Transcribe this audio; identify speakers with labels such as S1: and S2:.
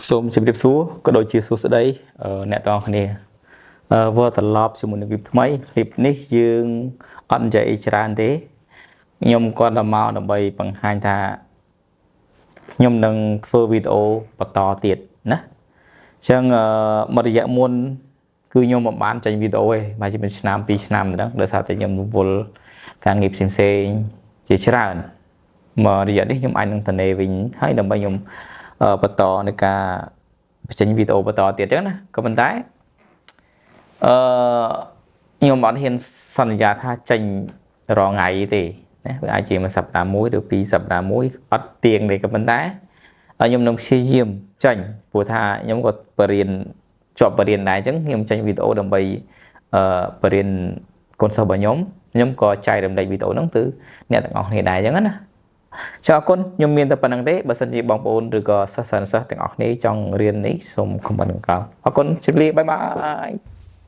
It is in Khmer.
S1: សូមជម្រាបសួរក៏ដូចជាសួស្តីអ្នកទាំងអស់គ្នាវិលត្រឡប់ជាមួយនឹងคลิปថ្មីคลิปនេះយើងអត់និយាយអីច្រើនទេខ្ញុំគាត់តែមកដើម្បីបង្ហាញថាខ្ញុំនឹងធ្វើវីដេអូបន្តទៀតណាអញ្ចឹងមួយរយៈមុនគឺខ្ញុំមិនបានចេញវីដេអូទេប្រហែលជាមួយឆ្នាំពីរឆ្នាំហ្នឹងដោយសារតែខ្ញុំរវល់ការងារផ្សេងៗជាច្រើនមករយៈនេះខ្ញុំអាចនឹងតនេវិញហើយដើម្បីខ្ញុំបន្តในការបញ្ចេញវីដេអូបន្តទៀតចឹងណាក៏ប៉ុន្តែអឺខ្ញុំអត់ហ៊ានសន្យាថាចេញរាល់ថ្ងៃទេណាវាអាចជាមួយសប្តាហ៍មួយឬពីរសប្តាហ៍មួយអត់ទៀងទេក៏ប៉ុន្តែខ្ញុំនឹងព្យាយាមចេញព្រោះថាខ្ញុំក៏បរៀនជាប់បរៀនដែរអញ្ចឹងខ្ញុំចេញវីដេអូដើម្បីអឺបរៀនកូនសិស្សរបស់ខ្ញុំខ្ញុំក៏ចែករំលែកវីដេអូហ្នឹងទៅអ្នកទាំងអស់គ្នាដែរអញ្ចឹងណាចាអរគុណខ្ញុំមានតែប៉ុណ្្នឹងទេបើសិនជាបងប្អូនឬក៏សិស្សសិស្សទាំងអស់គ្នាចង់រៀននេះសូម comment ខាងក្រោមអរគុណជម្រាបលា bye bye.